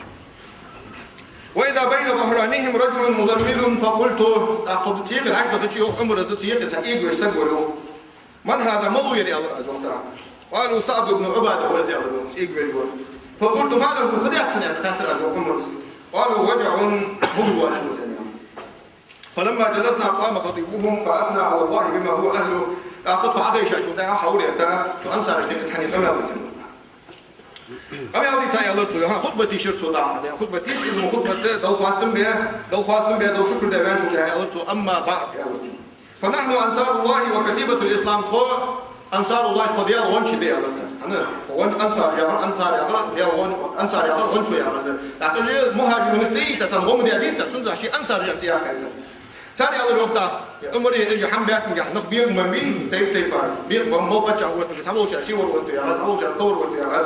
وإذا بين ظهرانيهم رجل مزمل فقلت, тӀаккха тхо цига дӀачудахача йоах Ӏумарас, цига цхьа эгавеш саг вар йоах. من هذا, малув ер, аьлар аз йоах тӀаккха. قالوا: سعد بن عبادة ва из, аьлар йоах, эгавеш вар. فقلت: ما له, фу даьд цунна, аьнна, хаьттар аз йоах Ӏумарас. قالوا: وجع, бугар воацаш ва из, аьнна. فلما جلسنا قام خطيبهم فأثنى على الله بما هو أهله. ТӀаккха тхо Ӏохайшачул тӀехьагӀа хьалха а, цу ансарашта юкъе цхьанне къамаьл дийцар. Къамаьл дийца аьлар цо, хӀа, хутба дийшар цо дӀахо, хутба дийша, из мо хутба да, Далла хоастам бе, Далла хоастам бе, Далла шукр де ваьнначул тӀехьагӀа аьлар цо: أما بعد, аьлар цо. فنحن أنصار الله وكتيبة الإسلام, тхо أنصار الله, тхо Даьла гӀончий да, аьлар цар. ХӀана, тхо гӀон-, ансар яхар, ансар яхар, Даьла гӀон-, ансар яхар гӀончо яхар да. ТӀаккха уж мухӀажирунаш тӀаийца, царна гӀо ма даьдий цар, цунца шоаш ансар яхаш цӀи яьккхай цар. Цар аьлар йоах тӀаккха: Ӏумара, уж хӀама баьхкинге нах бекъабенна ба, тайп-тайпара бекъабенна, мал паччахь воттаргахьа, цхьаболчар ши вар воттаю яхар, цхьаболчар кхо вар воттаю яхар.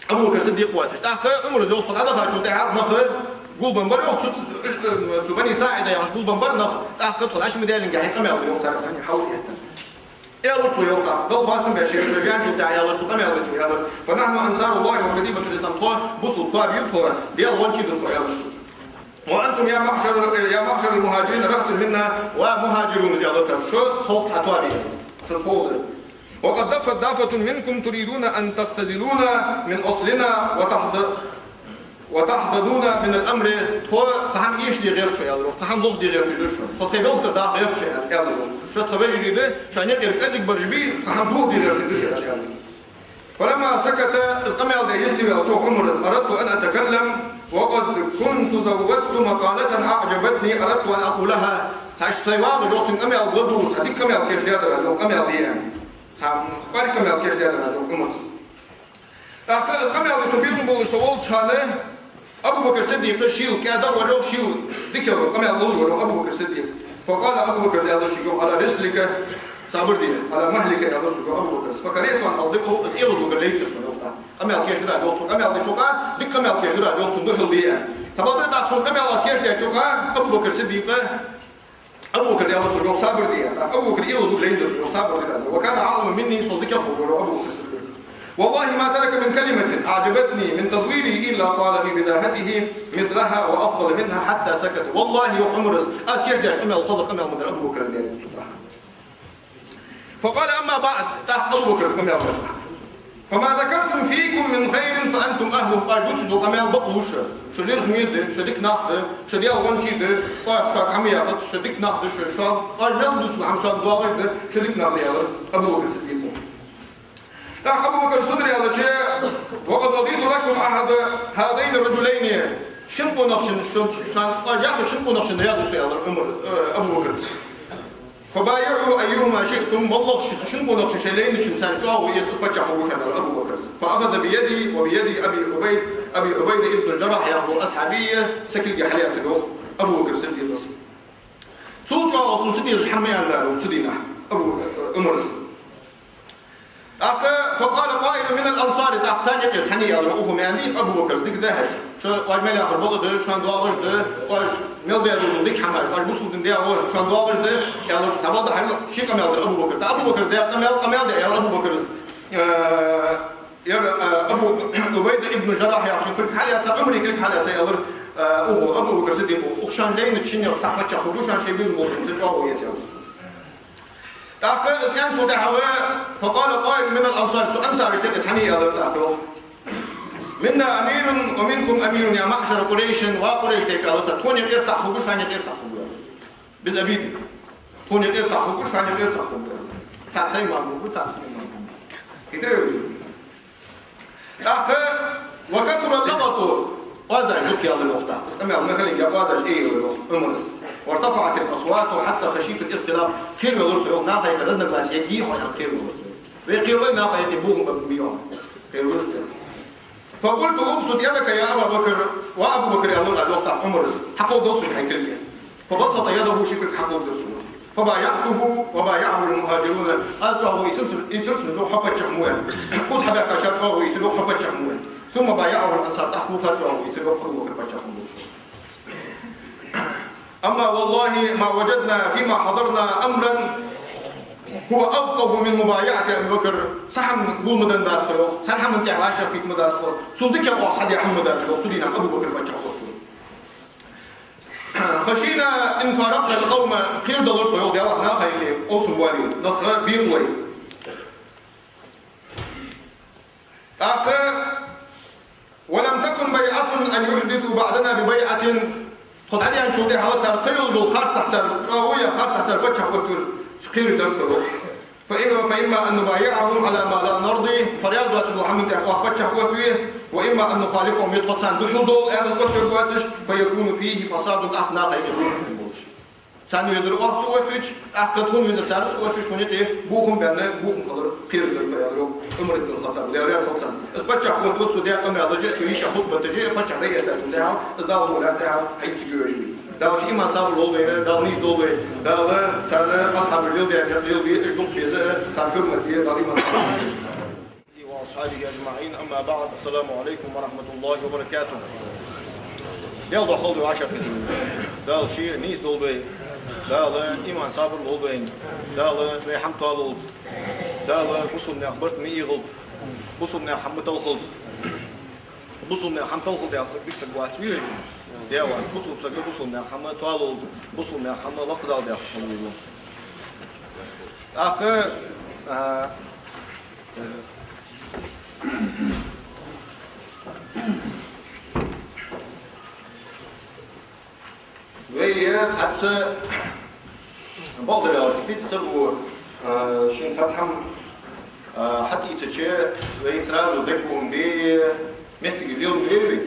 Абу Бакр Сиддикъ воацаш. ТӀаккха Ӏумарас йоах, тхо дӀадахачул тӀехьагӀа нах гулбенна бар йоах, цу, цу, цу Бани СаӀида яхача гулбенна бар нах, тӀаккха тхо дӀачу ма даьллинге хьайна къамаьл да йоах цар, цхьанне хьалха а этта. Аьлар цо йоах тӀаккха, Далла хоастам бе, шоай ваьнначул тӀехьагӀа аьлар цо, къамаьл дича аьлар: فنحن أنصار الله وكتيبة الإسلام, тхо бусалба тоаба я тхо, Даьла гӀончий да тхо, аьлар цо. وأنتم يا معشر، يا معشر المهاجرين رهط منا, ва мухӀажирунаш, аьлар цар, шо тхох цхьа тоаба я, шо тхох да. وقد دفت دافة منكم تريدون أن تختزلونا من أصلنا وتحض-، وتحضنونا من الأمر. Тхо, тха хӀама эшаде гӀерт шо, аьлар, тха хӀама лохаде гӀерташ да шо. Тхо тхоай белхар даха гӀерт шо, аьлар. Шо тха вежарий да, шоана юкъера кӀезига бараш бий, тха хӀама дохаде гӀерташ да шо, аьлар. فلما سكت, из къамаьл даь йистеваьлча Ӏумарас, أردت أن أتكلم وقد كنت زودت مقالة أعجبتني أردت أن أقولها. Цхьа иштта сай вагӀаш, йоах, цун къамаьл ладувгӀаш, цхьа дика къамаьл кийчдаь дар аз, йоах, къамаьл де аьнна. Цхьа кӀоарга къамаьл кийчдаь дар аз, йоах Ӏумарас. ТӀаккха из къамаьл де со безам болаш со волча хана, Абу Бакр Сиддикъ шийла кӀаьда вар йоах, шийла дикагӀа къамаьл луш вар йоах Абу Бакр Сиддикъ. فقال أبو بكر, аьлар шийга йоах: على رسلك, сабар де, على مهلك, аьлар цунга йоах Абу Бакрас. فكرهت أن أغضبه, из эгӀазвугар лайцар сона йоах тӀаккха. Къамаьл кийчдаьр аз йоах цунна, къамаьл деча хана, дика къамаьл кийчдаьр аз йоах цунна, духьал де аьнна. Цхьабакъда тӀаккха цун къамаьл аз кийчдаьча хана, Абу Бакр Сиддикъа, Абу Бакр, аьлар цунга йоах, сабар де аьнна. Абу Бакр эгӀазвугар лайнзар сона йоах, сабар дир аз. وكان أعلم مني, сол дикагӀа ховргвар йоах Абу Бакр Сиддикъ. والله ما ترك من كلمة أعجبتني من تزويري إلا قال في بداهته مثلها وأفضل منها حتى سكت. ВаллахӀи, йоах Ӏумарас, аз кийчдаьча къамаьл хоза къамаьл ма дар Абу Бакрас, аьлар цо. فقال: أما بعد, тӀаккха Абу Бакрас къамаьл даьд. فما ذكرتم فيكم من خير فأنتم أهله. Оаш дувцаш дола къамаьл бакълувш, шо лерхӀаме да, шо дика нах да, шо Даьла гӀончий да, оаш шуга хӀама яхац, шо дика нах да, шо, шо, оаш мел дувцаш дола хӀама шуга доагӀаш да, шо дика нах да, аьлар Абу Бакр Сиддикъо. Абу Бакр Сиддикъа аьлча: «وقد رضيت لكم أحد هذين الرجلين». Шин къонахчун, шин, шин, шин къонахчун деза со, аьлар Ӏумар, э, Абу Бакра. «فبايعوا أيهما شئتم», моллагӀа ши, шин къонахчун шоай лайначунца чӀоагӀо эца, из паччахь хургва шоана, аьлар Абу Бакра. «فأخذ بيدي وبيد أبي عبيد، أبي عبيدة بن الجراح», яхаш вола асхьабий са кулгах хьалъэцар, йоах, Абу Бакр Сиддикъа. Цул чӀоагӀо сона ца дезаш хӀама ма яьннай, йоах, цу дийнахьа Абу, э, Ӏумара. ТӀаккха «فقال قائل من الأنصار», тӀаккха царна юкъера цхьанне аьлар: «Ухо, меанди Абу Бакр, дика да хьа. Шо, оаш мел яхар бакъ да, шоун доагӀаш да, оаш мел дер дика хӀама, оаш бусалба дин дӀаоал, шоун доагӀаш да», аьлар. Цхьабакъда хьал ший къамаьл дир Абу Бакра. ТӀаккха Абу Бакра даь къамаьл, къамаьл даь аьлар Абу Бакра. Э, ер, э, Абу Ӏубайда ибн Жаррахь яхачун кулг хьалъэца, Ӏумара кулг хьалъэца аьлар, э, ухо, Абу Бакр Сиддикъа: «Укх шоай лайнача шиннех цхьа паччахь хургва шоана, шоай безам болчунца чӀоагӀо эца», аьлар цо. ТӀаккха из аьнначул тӀехьагӀа: «فقال قائل من الأنصار», цу ансараша юкъера цхьанне аьлар тӀаккха, йоах: «منا أمير ومنكم أمير يا معشر قريش», ва Къурайш тайпа, аьлар цар, тхона юкъера цхьа хургва, шоана юкъера цхьа хургва, аьлар цо. Без обиды. Тхона юкъера цхьа хургва, шоана юкъера цхьа хургва, аьлар цо. Цхьа тха имам хургва, цхьа са имам хургва. Хитре веза. ТӀаккха: «وكثر اللغط», оазаш дукха яьлар, йоах, тӀаккха. Из къамаьл ма хиллинге, оазаш эйлар, йоах, Ӏумара. «وارتفعت الأصوات حتى خشيت الاختلاف». Кхеравелар со, йоах, наха юкъе разногласи ергья хьона, аьнна, кхеравелар со. Вай кхеравой, наха юкъе бохам бергба, йоах. Кхеравелар со. «فقلت ابسط يدك يا أبا بكر», ва Абу Бакр, аьлар аз, йоах, тӀаккха Ӏумара. Хьакховдал сога хьай кулг. «فبسط يده», ший кулг хьакховдадир сога. «فبايعته وبايعه المهاجرون». Аз чӀоагӀо ийцар, ийцар сона цо, хьо паччахь ма вий, аьнна. Кхувса хьабаьхкачар чӀоагӀо ийцар, йоах, хьо паччахь ма вий, аьнна. «ثم بايعه الأنصار», тӀаккха вокхар чӀоагӀо ийцар, йоах, Абу Бакр паччахь хургболаш. «أما والله ما وجدنا فيما حضرنا أمرا هو أفقه من مبايعة أبي بكر». Цхьа хӀама гулма деннадац тхо, йоах, цхьан хӀаман тӀа вӀашагӀкхийтта ма дац тхо, цул дикагӀа хьадаь хӀама ма дац, йоах, цу дийнахьа Абу Бакр паччахь хургволаш. «خشينا إن فارقنا القوم», кхераделар тхо, йоах, Даьллахь, наха юкъе къовсам боале, нах бекъалой. ТӀаккха: «ولم تكن بيعة أن يحدثوا بعدنا ببيعة». Тхо дӀадаьнначул тӀехьагӀа цар кхералуш дола харцахьа цар, чӀоагӀо яь харцахьа цар паччахь оттавар, цу кхераш дар тхо. «فإما، فإما أن نبايعهم على ما لا نرضي», тхо раьза доацаш дола хӀаман тӀа оаха паччахь оттаве, «وإما أن نخالفهم», е тхо царна духьал довла аьнна оттавергвоацаш, «فيكون فيه فساد», тӀаккха наха юкъе духьал болаш. Царна везар оаха ца оттавича, тӀаккха тхона везар цар ца оттавича, тхона юкъе бохам баьнна, бохам хилар кхераш дар тхо, аьлар, йоах, Ӏумар ибн ал-ХаттӀаба, Даьла раьза хилва цунна. Из паччахь оттавар цо даь къамаьлаша, цо йийша хутбаташа, паччахь дӀаэттачул тӀехьагӀа, из Дала мукъ лахь тӀехьагӀа хьаийца гӀерташ. Дала ший иман, сабар лолда вайна, Дала нийса долда вай, Дала цар асхьабаша леладаь мел леладе, уж дукха беза, царна хӀурмат де, Дала иман, сабар. وأصحابه أجمعين. أما بعد. السلام عليكم ورحمة الله وبركاته. Даьла духьа хилда вай вӀашагӀкхетар. Дала ший нийса долда вай. Дала иман, сабар лолда вайна. Дала вай хӀама тоалолда. Дала бусалба наьха барт ма эгӀалда. Бусалба наьха хӀама ма талхалда. Бусалба наьха хӀама талхалда яхаш дика саг вац вай. Даьла вац. Бусалба саг бусалба наьха хӀама тоалолда. Бусалба наьха хӀама лакхдалда яхаш хилва вай. ТӀаккха, а, вай цхьацца бакъдар аьлча, дика деза саго, а, шийна цхьацца хӀама, а, хьатӀаийцача, вай сразу дегабуам бе, моттиг леладе вай.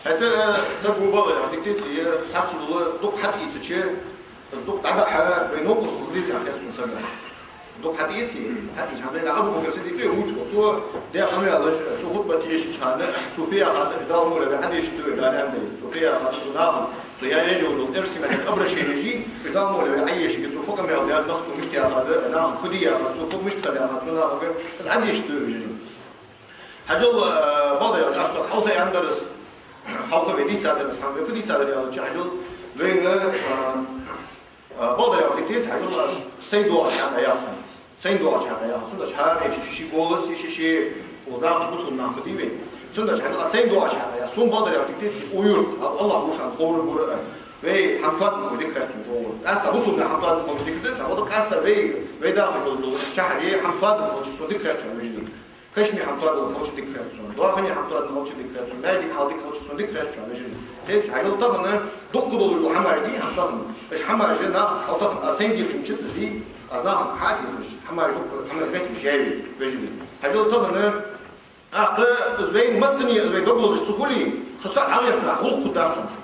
ХӀаьта, а, саго бакъдар аьлча, дика деза, цхьацца дола дукха хьатӀаийцача, из дукха дӀадахьа, вай новкъостал хургда из яхар сона сага. Дукха хьатӀаийца, хьатӀаийца хӀама да, Абу Бакр Сиддикъ вуч ва, цо даь къамаьлаш, цо хутбат дешача хана, цо фу яхар, уж Дала мукъ лахь вай хьадешаргда вай, Дала аьннадале. Цо фу яхар, цо наха, цо яь еш йола эрсий меттала обращенеш, уж Дала мукъ лахь вай хьаешаргья, цо фу къамаьл даьд, нах цо мишта яхад, наха фу де яхад, цо фу мишта хиннад яхад, цо нахага из хьадешаргда вай, вежарий. Хьажал, а, бакъдар аьлча, аз шоана хьалха аьннадар из, хьалха вай дийцадар из хӀама, вай фу дийцадар аьлча, хьажал, вайна, а, а, бакъдар аьлча, дика деза, хьажал, аз сайна доагӀача хьакъехьа яхар. Сайна доагӀача хьакъехьа яхар. Цудухьа хӀара ший-ший голос, ший-ший укхаза дахача бусалба нах ма дий вай. Цудухьа хӀара аз сайна доагӀача хьакъехьа яхар. Сона бакъдар аьлча, дика деза, укх юрта, Ал-, АллахӀ вовшийн ховр бора. Вай хӀама тоаденна ховш дика хет сона чӀоагӀа. Къаьстта бусалба наьха хӀама тоаденна ховш дика да, цхьабакъда къаьстта вай, вай даха йолча шахьаре хӀама тоаденна хилча сона дика хет шоана, вежарий. Кашамий хӀама тоаденна хилча дика хет сона, доаханей хӀама тоаденна хилча дика хет сона, маьждиге хьал дика хилча сона дика хет шоана, вежарий. Кхеташ, хьажал, тахан дукха долаш дола хӀамаш дий хьона тахан. Уж хӀамаш нах, хьал тахан аз сайна дийхача ма дац из, аз нахага хьадийхача, хӀамаш дукха, хӀамаш моттиг жай, вежарий. Хьажал тахан, тӀаккха из вайна массане, из вай дог лазаш ца хуле, цу сахьат дӀагӀертар гӀулакх хургдац цунца.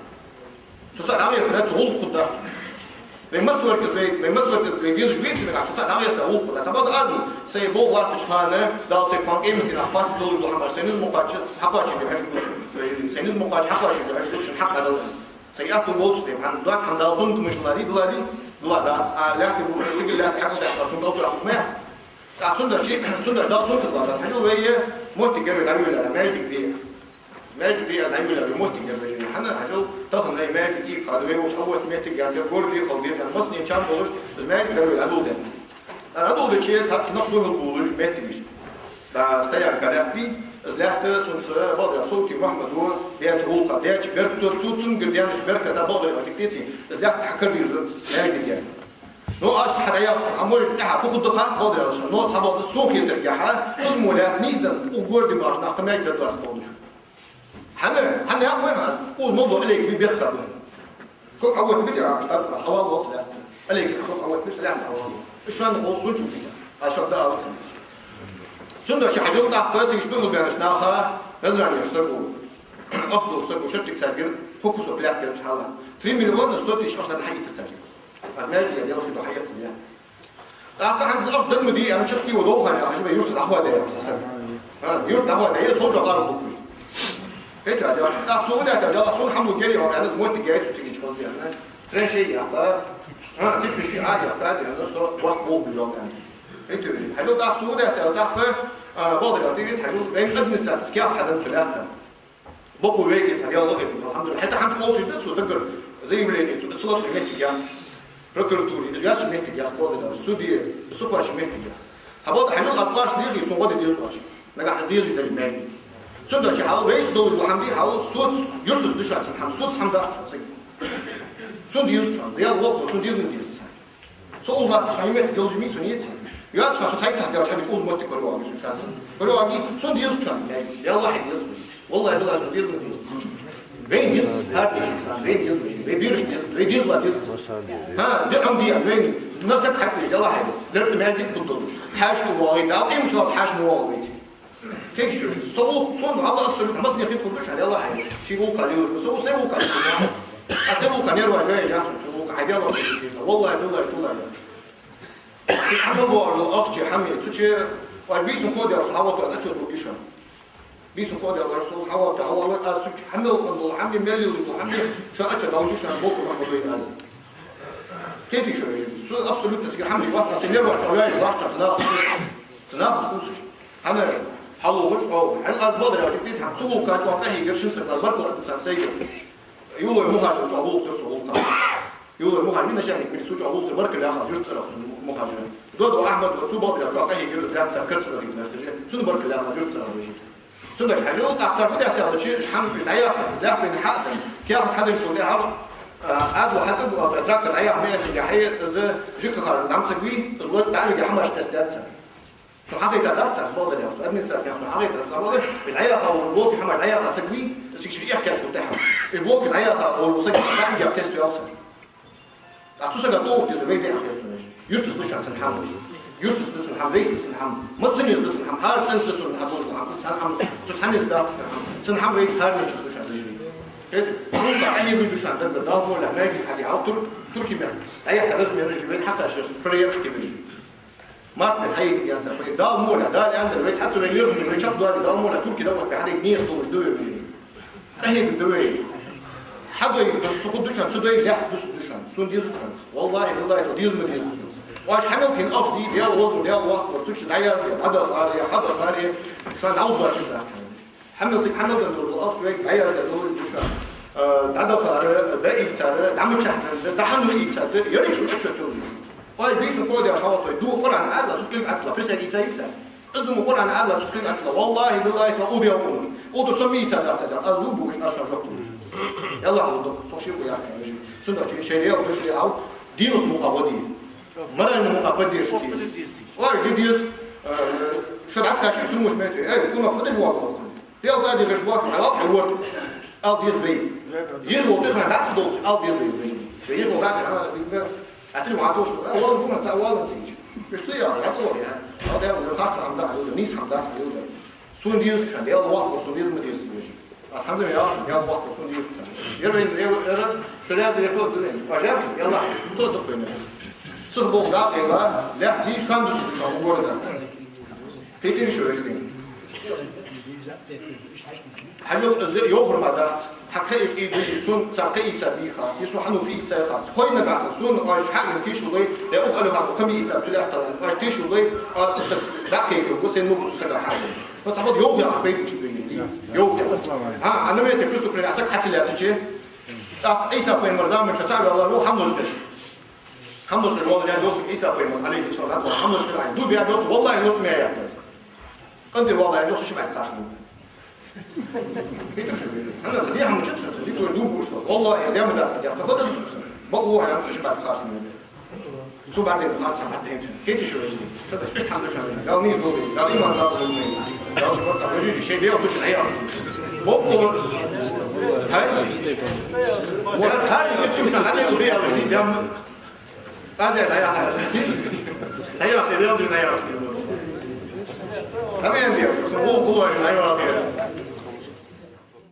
Цу сахьат дӀагӀертар цу гӀулакх хургдац цунца. Вай массавар из вай, вай массавар из вай везаш веций, цу сахьат дӀагӀертар гӀулакх хургдац. Сабаьд аз, сай болх латтача хана, Дала сай кхоана къематдийнахьа хаттар долаш дола хӀама, сай низ ма кхоачча, хьакхоачийта хьожаргда со. Сай низ ма кхоачча, хьакхоачийта хьожаргда со, шун хьакъ дӀадала. Сай аьттув болча тайпара, хӀана, доаца хӀама Дала суннат мишта ладий, да ладий, да ладац. А лаьтта бу, сигала лаьтта хьакъ да, суннат алфа хӀама яц. ТӀаккха цудухьа, цудухьа Дала суннат ладац. Хьажал вай моттигера вай дӀавеллар, маьждиг де. Маьждиг де дӀавеллар вай моттигера вай жи. ХӀана, хьажал тахан вай маьждиг ийккхад, вай вовш хьавойтта моттиг яц, я город ехал деза, массане чам болаш, из маьждиг дӀавелла, дӀадоладаьд. ДӀадоладича цхьацца нах духьал болаш моттигаш. Да, стоянка лаьтта, из лаьтта цунца бакъдар Султий Мухьмада деча гӀулакха, деча берка, цо, цо цунгара даьннача берка, да, бакъдар аьлча дика деций, из лаьтта хьакара дийрзар маьждиге. Ну, аз хьа дӀаяхача, а может, тӀехьа фу хургда хац, бакъдар аьлча, но цхьабакъда сона хетаргахьа, из мо лаьтта нийсденна, укх городе бахаш нах кхы маьждиг дергдац бакъдаш. ХӀана, хӀана яхар аз, укхаза мел дола Ӏалайка бий бехк ба. Ког Ӏовойтабича, а, штаб, хьавоал валс лаьтта. Ӏалайка ког Ӏовойтабича, лаьтта хьавоал. Из шоана хов, сона чу битта. Аз шоана да аларах санна. Цудухьа хьажал тӀаккха цига духьал баьннача наха, Назранера саг ва. Ахча долаш саг ва, шоттиг царгара, кхо кусок лаьтта яр хьалха. Три миллиона сто тысяч ахча да хьаийцар царгара. Аз маьждиге Даьла ший духьа хьаэцар лаьтта. ТӀаккха хӀанз из ахча дар ма дий, аьнна, чехка ва дов хана, хьажа, вай юрта дӀахоадаьд ер саг. ХӀа, юрта дӀахоадаьд, ер сов чӀоагӀа ара духкуш. ХӀаьта аз яхаш, тӀаккха цо фу даьд, Даьла, сона хӀама лургья, аьнна, из моттиг яй цу цига чу хоза, аьнна. Траншеи яьккхай, хӀа, типпишки а яьккхай, аьнна, со вахт болх бе йоагӀа, аьнна цо. ХӀаьта вежарий. Хьажал тӀаккха цо фу даьд, тӀаккха, а, бакъдар аьлча дика деций, хьажал, вайна администрацес каьхат хьаденна цу лаьтта. Бокъо вайга цхьа ялла хетта, алхьамдулиллахӀ. ХӀаьта хӀанз кхоллаш да цо даггара заявлени, цо ца латтача моттиге яц. Прокуратуре, из яц моттиг яц, кхоалагӀа, суде, сукхоачача моттиг яц. Хьабакъда хьажал, аз къоарца дехе, сона гӀо де деза оаш. Нагахьа из дезаш дале маьждиг. Цудухьа хьал вайца долаш дола хӀама дий, хьал соца, юртаца да шоана цун хӀама, соца хӀама дац шоана цига. Сона деза шоана, Даьла воккха ва, сона деза ма деза царна. Со укхаза латташ хьа моттиг йолаш мий сона еций? Йоацаш хьа со цхьайцца хьадаьлча хьа дика укхаза моттиг корайоагӀий сона шоана. КорайоагӀий, сона деза шоана, валлахӀи деза. Валлахӏи, биллахӏи, сона деза ма деза. Вайна деза, хӀара деза, вайна деза, вай берашта деза, вай дезала деза. ХӀа, дикъам дий, вайна насаг хьакхийча, Далла хьайна. Лерта маьждиг хургдолаш. Хьаьша тӀа воагӀий, Дала къемат дийнахьа хьаьша ма воагӀалва вайца. Кхетий шо, со гӀулакх, сона Аллахӏ абсолютно массане хи тӀа хургда шоана, Далла хьайна. Ший гӀулакха лелаш, со сай гӀулакха лелаш. А сай гӀулакха нерваш жай жахьа, цун гӀулакха хьайдела валлахӏи, биллахӏи, таллахӏи. Цу хьа мел боагӀаш дола ахча, хьа мел, цу чу, вай бийсан кхоадаьлча хьавоалаве, аз отчёт лургья шоана. Бийсан кхоадаьлча со хьавоалаве, хьавоалаве, аз цу хьа мел къам дола, хьа мел мел лелаш дола, хьа мел шоана отчёт дӀалургья шоана, болх бе ма бой аз. Кхетий шо, вежарий, со абсолютно цига хьа мел вац, аз цу нерваш чу ваьлча вахча, цу нахаца кхувсаш. Цу нахаца кхувсаш. ХӀана хьалугӀуш, о, хьал аз бадар яхаш, бийца хьа цу гӀулакха чӀоагӀа къахьийгар шин саг, аз баркал аттар царна сайгара. Юлой Мухажира чӀоагӀа гӀулакх дир цу гӀулакха. Юлой Мухажир, начальник милиции, цо чӀоагӀа гӀулакх дир, баркал яхар аз юртара царна, Мухажира. Додо Ахьмад ва, цо бакъдар яхаш чӀоагӀа къахьийгар, из лаьтта цар карцадаргдолаш деш. Цунна баркал яхар аз юртара вежарий. Цудухьа хьажал, тӀаккха цар фу даьд аьлча, шоана дӀаяхар, лаьтта вайна хьа а даьд, каьхат хьаденначул тӀехьагӀа, а, Ӏаьдало хьатӀабу, а, трактор дӀаяха ма аьннадий, хьай, из жи ка хара зӀамсаг вий, из лоацца дӀавига хӀамаш къестадаьд цар. Цунна хьахайтад цар, бакъдар яхаш, администрацех цунна хьахайтад цар, бакъдар, из дӀаяха вола блоки хӀамаш дӀаяха саг вий, цига ший эхь кхаьчачул тӀехьагӀа. Из блокаш дӀаяха вола саг дӀавига тесто яьлар цар. А цу сага тӀаухаш дезар вай даьх хетар цунна. Юртаца да шоана цун хӀама. Юртаца да цун хӀама, вайца да цун хӀама. Массанеца да цун хӀама, хӀара цӀенца да цун хӀама, цу хӀамаца дац цун хӀама. Цун хӀама вайца хӀаранечунца да шоана, вежарий. ХӀаьта, цунга къахьегаш да шоана, даггара, Дала моллагӀа, маьждиг хьаде хьал тур-, турки мехка. Ай, хьа размераш вай хьакхаьчар, проект кемеш. Март бетта хьаийца янза, вай Дала моллагӀа, Дала аьннадар, вай цхьацца вай лерхӀаме, вай чакхдоале, Дала моллагӀа, турки дӀавахийта хьадайта нийят долаш да вай, вежарий. КъахӀийтаргда вай. Хьадой, цу хургда шоана, цу дой, лаьтта дусаргда шоана. Сона деза шоана. Валлахӏи, биллахӏи, то деза ма деза шоана. Оаш хьа мел тӀа ахча дий, Даьла веза, Даьла воккха ва, цу чу дӀаязде, дӀадахар, хьадахар, шоана дӀавахийта дац шоана. Хьа мел цига хьа мел дан дола ахча вайга дӀаязде долаш да шоана. Э, дӀадахар, дӀаийцар, дӀа мичахьа денна да, дӀа хьанна ийцад, ерригаш отчёт йолаш. Ой, бийсан кхоадаьлча хьавоалаве, дув Къуръан Ӏаьдала, цу кулг Ӏаьдала, присяга ийца, ийца. Из мо Къуръан Ӏаьдала, цу кулг Ӏаьдала, валлахӏи, биллахӏи, тӀа удел къуна. Укхаза со мича дац, аз лу бугаш, аз шоана жоп луш. Ялла хьалуду, цох ши къу яхача вежарий. Цудухьа шоай лева души хьал, динас мукъа води. Морально мукъа поддержки. Ой, де деза, э, шо дӀакхаьчача цу муш метте. Эй, кхунах хадаш вагӀа. Дел цӀа дихаш баху, хьалал хьай ворда. Ала деза вай. Ехал тӀехьа дӀа ца долча, ала деза вай. Вай ехал дӀа, а, дика, а, три ватос, а, вала гума, ца вала ца гич. Уж ца яхар, хьатӀавола, я. Даьла, Даьла, харц хӀама да хьона, нийса хӀама дац хьона. Сона дезаш хьона, Даьла воккха, сона деза ма деза, вежарий. Аз хӀанз а яхар, Даьла воккха, сона дезаш хьона. Ер вайна, ер, ер, шо ряд директор да вайна. Ва жаб, Даьла, то да вайна. Сиха болх дакъа ела, лаьтта дийша хӀама дусу шоана города. Кхетий шо, вежарий? Хьажал, из йоахар мара дац. Хьа кхы а из дуй, сона цар кхы а ийца бийха хац, е сона хьан фу ийца хац. Хой нагахь санна, сона оаш хьаьгна тийшалой, е ух алихьа, кхы а ийца цу лаьттара, оаш тийшалой, аз из саг дӀакхайкаргва, сайна ма бу цу сага хьагӀ. Но цхьа бакъда йоах яхар пайда чу бейна. Йоах яхар. ХӀа, а на месте преступления а саг хьа ца лаьцача, тӀаккха Ӏийса пайхамара заман чу цхьа ваьлла ву хӀама луш деш. ХӀама луш деш, валлахӀи, йоах Ӏийса пайхамара, Ӏалайхи ссалату ва ссалам, хӀама луш деш, ду беа доц, валлахӀи, лоӀам ма яц аз. КъинтӀера валлахӀи, йоах, ши ши бӀаь кхача. Хетар шу, хӀана, дехьа мучат сан, дицо дубуш, валлахӀи, дема дац, я, фада дус сан. Бакъо хӀана, ши ши бӀаь кхача. Цу бӀаргадайна кхача, бӀаргадайна. Кхетий шо, вежарий? Тадаш, иштта хӀама да шоана. Даьла нийса долда, Даьла иман сабар лолда. Даьла шо барт сагӀа лойя, шоай Даьла душна хьаяхаш. Боккъала. Хьай? Ва хьай, иттим сан, хьай, Даьла душна, Даьла. Аз я, я, я. Ай, я, се дел дин, я. Ам я, я, со вол кулой, я, я.